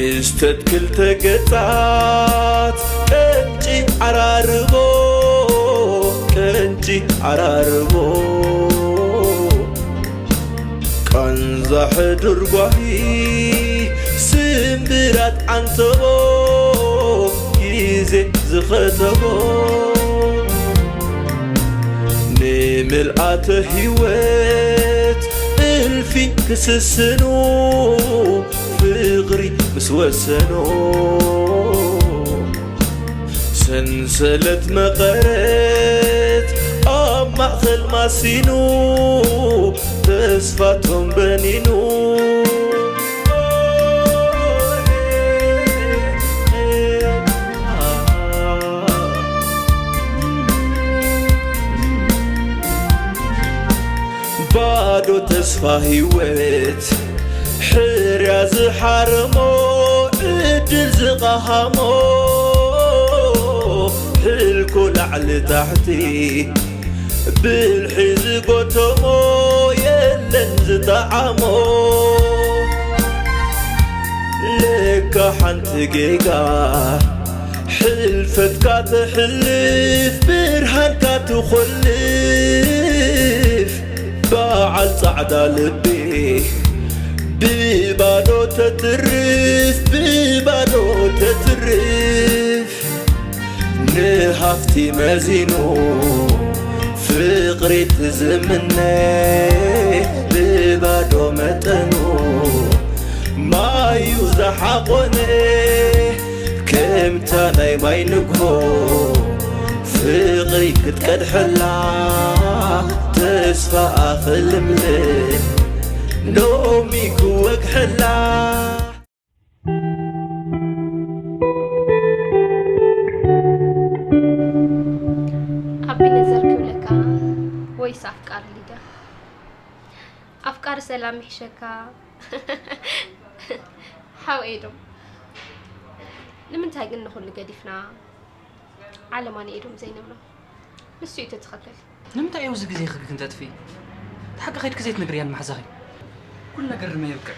ክስተት ክልተ ገጻት ቀንጪ ዓራርቦ፣ ቀንጪ ዓራርቦ። ቃንዛ ሕዱር ጓሂ ስምብራት ዓንተቦ፣ ግዜ ዝኸተቦ። ንምልኣተ ህይወት እልፊ ክስስኑ፣ ፍቕሪ ምስ ወሰኖ፣ ሰንሰለት መቐረት ኣብ ማእከል ማሲኑ፣ ተስፋቶም በኒኑ። ባዶ ተስፋ ህይወት ሕርያ ዝሓረሞ፣ ዕድል ዝቐሃሞ፣ ሕልኮ ላዕሊ ታሕቲ ብልሒ ዝጎተሞ፣ የለን ዝጠዓሞ። ለካ ሓንቲ ጌጋ ሕልፈትካ ተሕልፍ፣ ብርሃንካ ትኾልፍ። በዓል ጻዕዳ ልቢ ብባዶ ተትርፍ፣ ብባዶ ተትርፍ። ንሃፍቲ መዚኑ ፍቕሪ ትዝምነ፣ ብባዶ መጠኑ ማዩ ዝሓቖነ፣ ከምታ ናይ ማይ ንግሆ ፍቕሪ ክትቀድሐላ፣ ተስፋኣ ክልምልም ሎሚ ክወግሐላ። ኣቢ ነዘር ክብለካ ወይስ ኣፍቃር ሊዳ? ኣፍቃሪ ሰላም ይሕሸካ። ሓው ኤዶም፣ ንምንታይ ግን ንኹሉ ገዲፍና ዓለማ ንኤዶም ዘይነብሎ? ንሱ እዩ እቲ ትኽክል። ንምንታይ እዩ ኣብዚ ግዜኺ ግን ተጥፍኢ? እቲ ሓቂ ከይድኪ ዘይትነግርያ ንመሓዛኺ? ኩሉ ነገር ድማ የብቅዕ።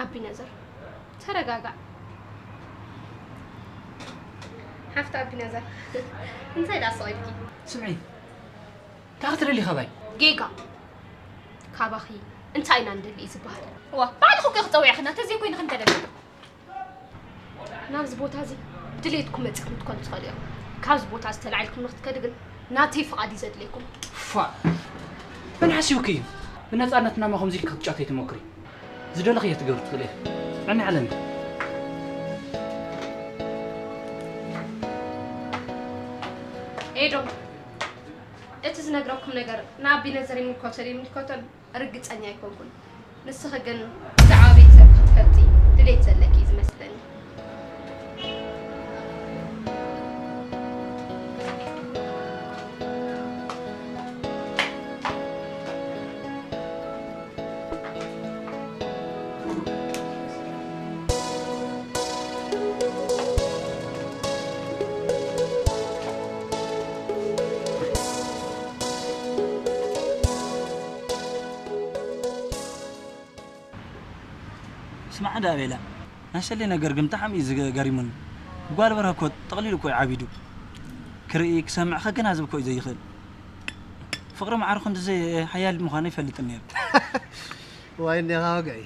ኣቢነዘር፣ ተረጋጋዕ። ሓፍቲ ኣቢነዘር፣ እንታይ ደኣ ስቕ ኢልኪ? ስምዒ፣ እንታይ ክትደሊ ካባይ? ጌጋ። ካባኺ እንታይ ኢና ንደሊ እዩ ዝበሃል? እዋ፣ ባዕልኺ እኮ ኢኺ ጸዊዕኽና፣ ተዘይኮይንኺ እንተደሊና። ናብዚ ቦታ እዚ ብድሌትኩም መጺኹም ክትኮኑ ትኽእሉ ኢኹም። ካብዚ ቦታ እዚ ተላዒልኩም ንክትከዱ ግን ናተይ ፍቓድ እዩ ዘድልየኩም። ፋእ! መን ሓሲቡኪ እዩ? ብነጻነት ናማ ከምዚ ኢልኪ ክትጫወቲ ኣይትሞክሪ። ዝደለኽዮ ክትገብሪ ትኽእሊ ኢኺ። ጥዕና ይዓለኒ። ኤዶም፣ እቲ ዝነግረኩም ነገር ንኣቢነዘር ይምልከቶ ዶ ይምልከቶን ርግጸኛ ኣይኮንኩን። ንስኺ ግን ብዛዕባ ቤተሰብ ክትፈልጢ ድሌት ዘለኪ እዩ ዝመስለኒ። ስማዕ እንዳ ቤላ፣ ናሸለይ ነገር ግን ብጣዕሚ እዩ ዝገ-፣ ገሪሙኒ። ብጓል በርሀ እኮ ጠቕሊሉ እኮ እዩ ዓቢዱ። ክርኢ፣ ክሰምዕ፣ ከገናዝብ እኮ እዩ ዘይኽእል። ፍቕሪ ማዕረ ክንድዚ ሓያል ምዃኑ ኣይፈልጥን ነይሩ። ዋይ፣ እኒኻ ወግዒ።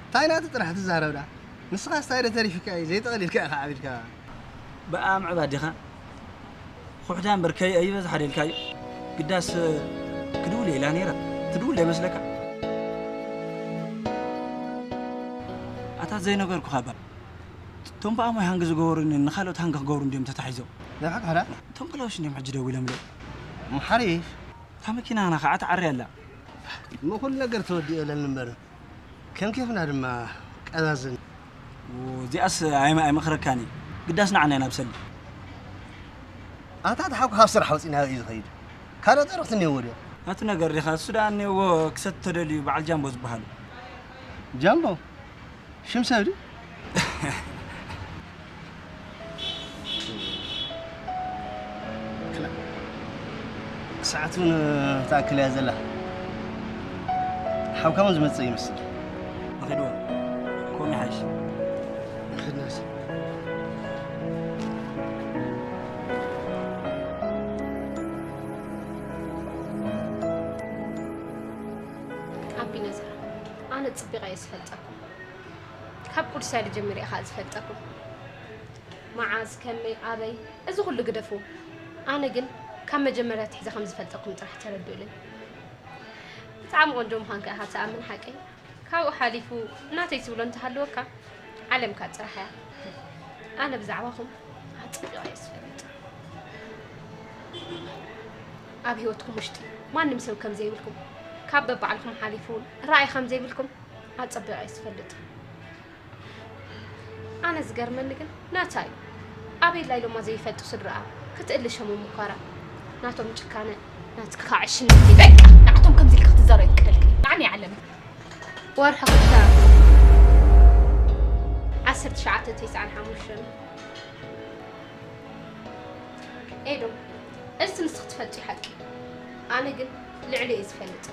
እንታይ ናቱ ጥራሕ ትዛረብ ደኣ? ንስኻስ እንታይ ዶ ተሪፍካ እዩ? ዘይጠቕሊልካ ኢኻ ዓቢድካ። ብኣ ምዕባድ ዲኻ? ኩሕዳ እምበር ከይ ኣይበዝሓ ደልካዩ። ግዳስ ክድውል ኢላ ነይራ። ትድውል ዶ ይመስለካ? ኣታ ዘይነገርኩኻ እባ። እቶም ብኣሞይ ሃንግ ዝገበሩኒ ንኻልኦት ሃንግ ክገብሩ እንድዮም ተታሒዞም። ናይ ሓቂ ሓዳ? እቶም ክላውሽ እንድዮም ሕጂ ደዊሎምለይ። እሞ ሓሪፍ። እታ መኪናና ኸዓ ትዓሪ ኣላ። እሞ ኩሉ ነገር ተወዲኡ ኣለኒ እምበር። ከም ኬፍና ድማ ቀዛዝን። እዚኣስ ኣይመ-፣ ኣይመኽረካን እየ። ግዳስ ንዓና ኢና ብሰሊ። ኣታ ተሓኩ ካብ ስራሕ ወፂና እዩ ዝኸይድ። ካልኦት ዕረፍቲ እኒአዎ ድዮ? ኣቲ ነገር ዲኻ? እሱ ደኣ እኒአዎ ክሰቲ ተደልዩ በዓል ጃምቦ ዝበሃሉ። ጃምቦ? ሽም ሰብ ድዩ? ክላ-፣ ሰዓት እውን ትኣክል እያ ዘላ። ሓውካ እውን ዝመጽእ ይመስል። ንኺድዎ። ከምኡ ይሓይሽ። ንኺድናስ። ኣቢነዘር፣ ኣነ ጽቢቐ እየ ዝፈልጠኩም። ካብ ቁዱስ ያሬድ ጀሚረ እየ ኸኣ ዝፈልጠኩም። መዓዝ፣ ከመይ፣ ኣበይ፣ እዚ ኩሉ ግደፉ። ኣነ ግን ካብ መጀመርያ ኣትሒዘ ከም ዝፈልጠኩም ጥራሕ ተረድኡለይ። ብጣዕሚ ቆንጆ ምዃንኪ ኢኻ ትኣምን ሓቀይ። ካብኡ ሓሊፉ ናተይ ትብሎ እንተሃለወካ ዓለምካ ጥራሕ እያ። ኣነ ብዛዕባኹም ኣጸቢቐ እየ ዝፈልጥ። ኣብ ህይወትኩም ውሽጢ ማንም ሰብ ከም ዘይብልኩም፣ ካብ በባዕልኹም ሓሊፉ እውን ራእይ ከም ዘይብልኩም ኣጸቢቐ እየ ዝፈልጥ። ኣነ ዝገርመኒ ግን ናታ እዩ። ኣቤላ ኢሎማ ዘይፈልጡ ስድራኣ ክትእሊ ሸሞም ምኳራ። ናቶም ጭካነ ናትካ ዕሽነት እዩ። በቃ ንዓቶም ከምዚ ኢልካ ክትዛረብ ይፍቀደልካ። ንዓኒ ዓለም። ወርሒ ክልተ ዓሰርተ ትሽዓተ ተስዓን ሓሙሽተን። ኤዶም፣ እዚ ንስኺ ትፈልጢ ሓቂ። ኣነ ግን ልዕሊ እየ ዝፈልጥ።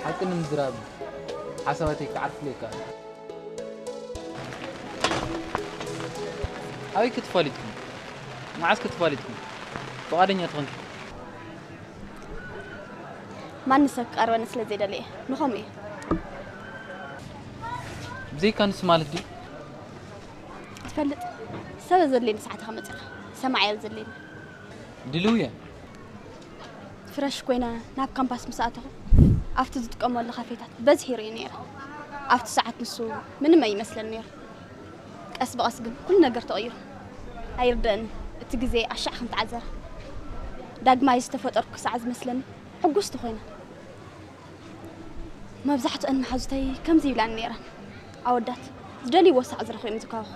ሓቂ ንምዝራብ ሓሳባተይ ክዓርፍለይ ይከኣል። ኣበይ ክትፋሊጥኩም? መዓስ ክትፋሊጥኩም? ፍቓደኛ ትኾንኪ? ማንም ሰብ ክቐርበኒ ስለ ዘይደለየ፣ ንኸምኡ እየ። ብዘይካ ንሱ ማለት ድዩ? ትፈልጥ፣ ሰብ ዘድልየኒ ሰዓት ኢኻ መጺኻ። ሰማዕ እየ ዘድልየኒ። ድልው እየ። ፍረሽ ኮይነ ናብ ካምፓስ ምስ ኣተኹ፣ ኣብቲ ዝጥቀመሉ ካፌታት በዝሒ ይርኢ ነይረ። ኣብቲ ሰዓት ንሱ ምንም ኣይመስለን ነይሩ። ቀስ ብቐስ ግን ኩሉ ነገር ተቐይሩ። ኣይርደእን፣ እቲ ግዜ ኣሻዕ ከም ተዓዘረ። ዳግማይ ዝተፈጠርኩ ክሳዕ ዝመስለኒ ሕጉስቲ ኮይነ። መብዛሕትአን መሓዙተይ ከምዚ ይብላኒ ነይረን። ኣወዳት ዝደልይዎ ሳዕ ዝረኽቡ እዮም ዝኳኹ።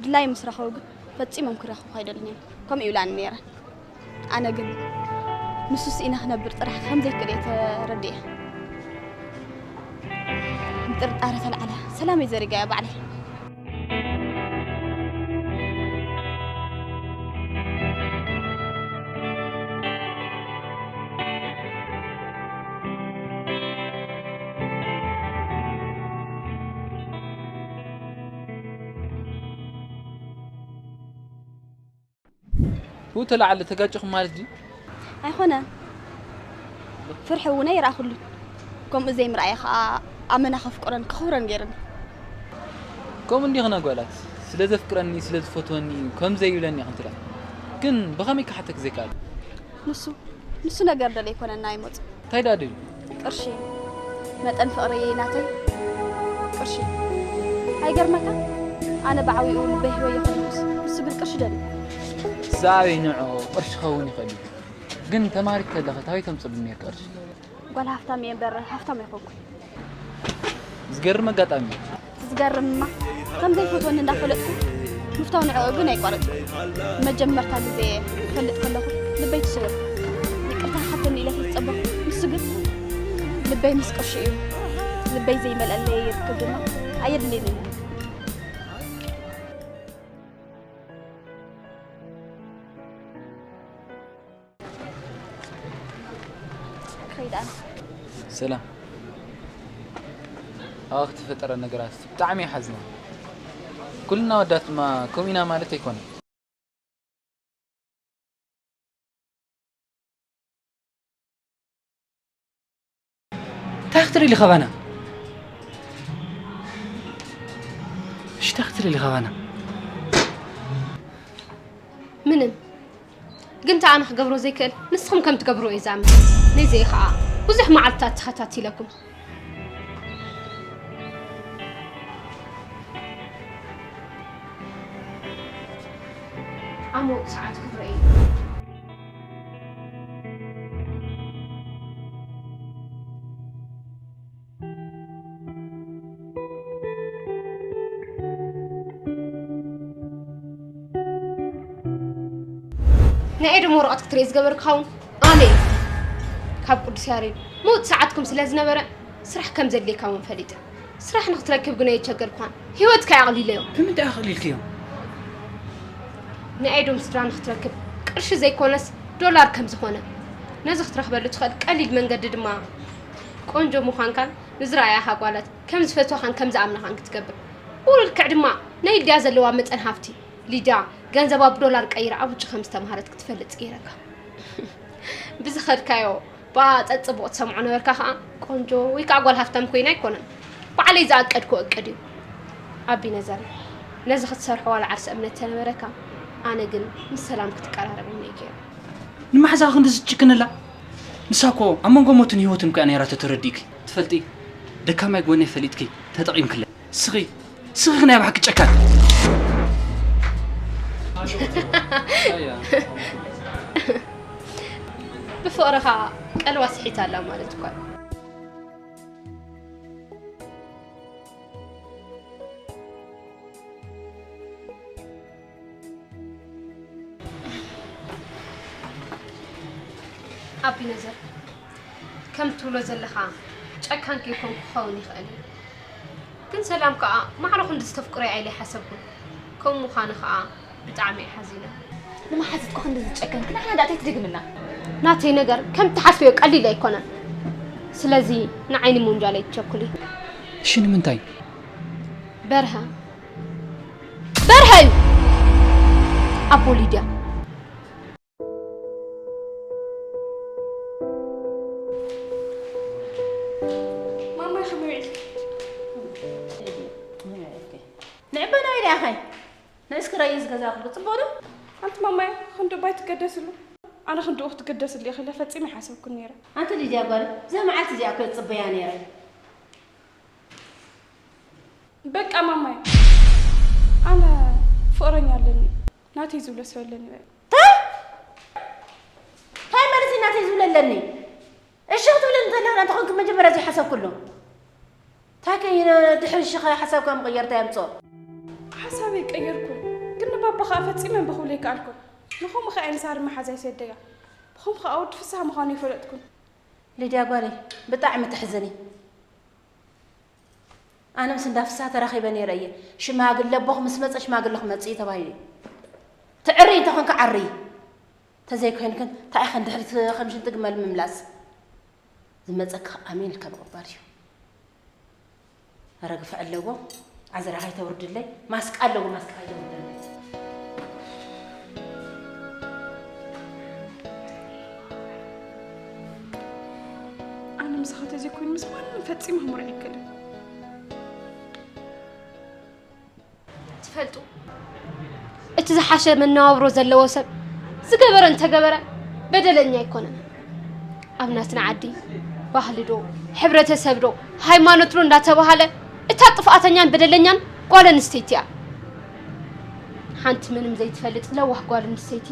ድላይ ምስ ረኸቡ ግን ፈጺሞም ክረኽቡ ኣይደልን እዮም። ከምኡ ይብላኒ ነይረን። ኣነ ግን ንሱ ስኢነ ክነብር ጥራሕ ከም ዘይክእል እየ ተረዲኤ። ምጥርጣረ ተልዓለ። ሰላመይ ዘሪጋያ ባዕለይ። ብኡ ተላዓለ ተጋጨኹም ማለት ድዩ? ኣይኮነን። ፍርሒ እውን ኣይረኣኹሉን። ከምኡ ዘይምርኣየ ኸኣ ኣመና ከፍቅሮን ከኽብሮን ገይሩኒ። ከምኡ እንዲኽን ኣጓላት፣ ስለ ዘፍቅረኒ፣ ስለ ዝፈትወኒ እዩ፣ ከም ዘይብለኒ ኢኽን ትብላ። ግን ብኸመይ ክሓተክ ዘይከኣል? ንሱ፣ ንሱ ነገር ደልየ ኣይኮነን ኣይመጽእ። እንታይ ደኣ ደልዩ? ቅርሺ። መጠን ፍቕሪ ናተይ ቅርሺ። ኣይገርመካ? ኣነ ብዓቢኡ ልበይ ህይወይ ይኾንኩስ፣ ንሱ ግን ቅርሺ ደልዩ። እዛ ኣበይ ንዑ ቅርሺ ክኸውን ይኽእል እዩ። ግን ተማሪት ከለኺ ታበይ ተምጽሉ ነይርኪ ቅርሺ? ጓል ሃፍታም እየ እምበር ሃፍታም ኣይኮንኩን። ዝገርም ኣጋጣሚ እዩ። እቲ ዝገርም ድማ፣ ከም ዘይፈትወኒ እንዳፈለጥኩ፣ ምፍታው ንዕኡ ግን ኣይቋረጽኩ። መጀመርታ ግዜ ክፈልጥ ከለኹ፣ ልበይ ተሰይሩ። ይቅርታ ክሓተኒ ኢለ ዝጸበኹ፣ ንሱ ግን፣ ልበይ ምስ ቅርሺ እዩ። ልበይ ዘይመልአለይ ይርክብ ድማ ኣየድልየንን እዩ። ከይድ ኣነ። ሰላም። ኣብኣ ዝተፈጠረ ነገራት ብጣዕሚ የሓዝና። ኩልና ኣወዳት ድማ ከምኡ ኢና ማለት ኣይኮነን። እንታይ ክትደሊ ካባና? እሺ፣ እንታይ ክትደሊ ካባና? ምንም። ግን እቲ ኣነ ክገብሮ ዘይክእል፣ ንስኹም ከም ትገብርዎ እየ ዝኣምን። ነዚ እየ ኸኣ ብዙሕ መዓልትታት ተኸታቲለኩም። ዓሞቕ ሰዓት ክፍረ እዩ። ናይ ኤዶም ወረቐት ክትርኢ ዝገበርኩ ኸውን ኣነ እየ። ካብ ቅዱስ ያሬድ ምውት ሰዓትኩም ስለ ዝነበረ ስራሕ ከም ዘድልየካ እውን ፈሊጠ። ስራሕ ንኽትረክብ ግን ኣይቸገርኳን። ህይወትካ ኣቕሊለዮ። ብምንታይ ኣቕሊልክዮ? ንኤዶም ስድራ ንኽትረክብ ቅርሺ ዘይኮነስ ዶላር ከም ዝኾነ፣ ነዚ ክትረኽበሉ ትኽእል ቀሊል መንገዲ ድማ ቆንጆ ምዃንካን ንዝረኣያኻ ጓላት ከም ዝፈትዋኻን ከም ዝኣምናኻን ክትገብር። ብኡ ልክዕ ድማ ናይ ሊድያ ዘለዋ መጠን ሃፍቲ፣ ሊድያ ገንዘባ ብዶላር ቀይራ ኣብ ውጭ ከም ዝተምሃረት ክትፈልጥ ገይረካ። ብዝኸድካዮ ብኣ ጸጽቡቕ ትሰምዖ ነበርካ ከኣ፣ ቆንጆ ወይ ከኣ ጓል ሃፍታም ኮይና ኣይኮነን። ባዕለይ ዝኣቀድክዎ እቅድ እዩ። ኣቢነዘር፣ ነዚ ክትሰርሖ ዋላ ዓርሰ እምነት ተነበረካ፣ ኣነ ግን ምስ ሰላም ክትቀራረብ እምነይ ገይረ። ንመሓዛኺ ክንድዚ ትጭክንላ? ንሳ እኮ ኣብ መንጎ ሞትን ህይወትን እኮ እያ ነይራ ተተረዲእኪ። ትፈልጢ፣ ደካማይ ጎነይ ፈሊጥኪ ተጠቒምክለይ። ስኺ፣ ስኺ ናይ ብሓቂ ጨካን። ብፍቕርኻ ቀልባ ስሒታ ኣላ ማለት እኳ እዩ። ኣቢነዘር፣ ከም ትብሎ ዘለኻ ጨካን ከይኮንኩ ክኸውን ይኽእል እዩ። ግን ሰላም ከኣ ማዕረ ክንዲ ዝተፍቅሮ እያ ኢለ ኣይሓሰብኩን። ከምኡ ምዃኑ ከኣ ብጣዕሚ እየ ሓዚነ። ንመሓዙትኩ ክንዲ ዝጨከንክ ንዓና ደኣ እንታይ ትድግምና? ናተይ ነገር ከም ትሓስብዮ ቀሊል ኣይኮነን። ስለዚ ንዓይ ንምውንጃል ኣይትቸኩሊ። እሺ ንምንታይ? በርሀ፣ በርሀ እዩ ኣቦ ሊድያ። ማማይ ከመይ ውዒልኪ? ንዕበና ኢለ ኣኸይ ንእስኪ ረእይ ዝገዛእኩ ጽቡቕ ዶ? ኣንቲ ማማይ ክንዲ እባ ኣይትገደስሉ። ኣነ ክንድኡ ክትገደስሉ ኢኺ ኢለ ፈጺመ ኣይሓሰብኩን ነይረ። ኣንቲ ሊድያ ጓል፣ እዛ መዓልቲ እዚኣ እኮ እየ ዝጽበያ ነይረ። በቃ ማማይ፣ ኣነ ፍቕረኛ ኣለኒ፣ ናተይ ዝብሎ ሰብ ኣለኒ በይ። ታይ? ታይ ማለት እዩ ናተይ ዝብሎ ኣለኒ? እሺ ክትብለኒ እንተለኻ እንተኾንኪ መጀመርያ ዘይሓሰብኩሉ። እንታይ ከ ድሕሪ ሽኸ ሓሳብካ ምቕያር እንታይ ኣምጽኦ? ሓሳበይ ቀየርኩ፣ ግን ንባባ ኸኣ ፈጺመ እምቢ ክብሎ ኣይከኣልኩን። ንኸምኡ ኸኣ እየ ንሳሪ መሓዛይ ሰደያ። ብኸምኡ ኸኣ ወዲ ፍስሃ ምዃኑ ኣይፈለጥኩን። ሊድያ ጓለይ፣ ብጣዕሚ ተሕዝኒ። ኣነ ምስ እንዳ ፍስሃ ተራኺበ ነይረ እየ። ሽማግለ ኣቦኺ ምስ መጸ ሽማግለ ክመጽእ እዩ ተባሂሉ እዩ። ትዕርይ እንተኾንኪ ዓርዪ። ተዘይኮይንክን እንታይ ኢኽን ድሕሪት ከም ሽንቲ ግመል ምምላስ? ዝመጸኪ ኣሜን ኢልካ ምቕባል እዩ። ኣረ ግፍዒ ኣለዎ። ዓዘራ ከይተውርድለይ። ማስቃ ኣለዎ፣ ማስቃ ከይተውርደለይ። ኣነ ምሳኻ ተዘይኮይኑ ምስ ማንም ፈጺመ ክምርዖ ኣይክእልን። ትፈልጡ፣ እቲ ዝሓሸ መነባብሮ ዘለዎ ሰብ ዝገበረ እንተገበረ በደለኛ ኣይኮነን። ኣብ ናትና ዓዲ ባህሊ ዶ፣ ሕብረተሰብ ዶ፣ ሃይማኖት ዶ እንዳተባሃለ እታ ጥፍኣተኛን በደለኛን ጓል ኣንስተይቲ እያ። ሓንቲ ምንም ዘይትፈልጥ ለዋህ ጓል ኣንስተይቲ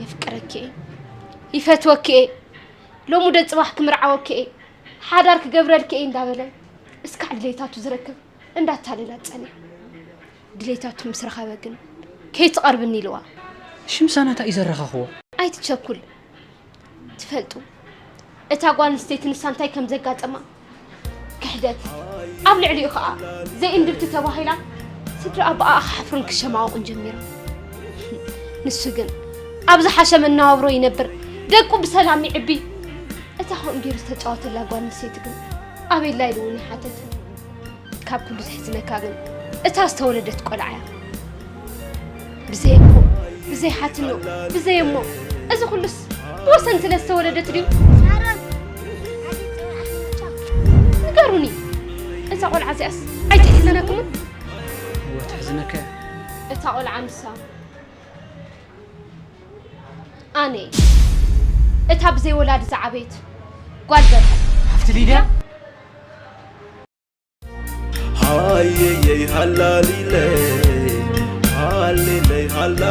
የፍቅረኪ እየ፣ ይፈትወኪ እየ፣ ሎሚ ዶ ጽባሕ ክምርዓወኪ እየ፣ ሓዳር ክገብረልኪ እየ እንዳበለ እስካዕ ድሌታቱ ዝረክብ እንዳታለላ ጸኒሑ። ድሌታቱ ምስ ረኸበ ግን ከይትቐርብኒ ኢልዋ። እሺ ምሳና እንታይ እዩ ዘረኻኽቦ? ኣይትቸኩል። ትፈልጡ፣ እታ ጓል ኣንስተይቲ ንሳ እንታይ ከም ዘጋጠማ ክሕደት፣ ኣብ ልዕሊኡ ኸኣ ዘይእንድብቲ ተባሂላ ስድራ ኣባኣ ክሓፍሩን ክሸማቐቑን ጀሚሮም። ንሱ ግን ኣብ ዝሓሸ መነባብሮ ይነብር፣ ደቁ ብሰላም ይዕቢ። እታ ከምኡ ገይሩ ዝተጫወተላ ጓል ኣንስተይቲ ግን ኣበይ ኣላ ኢሉ እውን ይሓተት። ካብ ኩሉ ዘሕዝነካ ግን እታ ዝተወለደት ቆልዓ እያ። ብዘይ ኣቦ፣ ብዘይ ሓትኖ፣ ብዘይ እሞ፣ እዚ ኩሉስ ብወሰን ስለ ዝተወለደት ድዩ? ሳሮን፣ ንገሩኒ፣ እዛ ቆልዓ እዚኣስ ኣይተሕዝነክምን? እወ፣ ተሕዝነካ እያ። እታ ቆልዓ ንሳ ኣነ፣ እታ ብዘይ ወላዲ ዝዓበየት ጓል በርሀ። ሃፍቲ ሊድያ? ሃየየይ ሃላሊለይ፣ ሃሌለይ ሃላ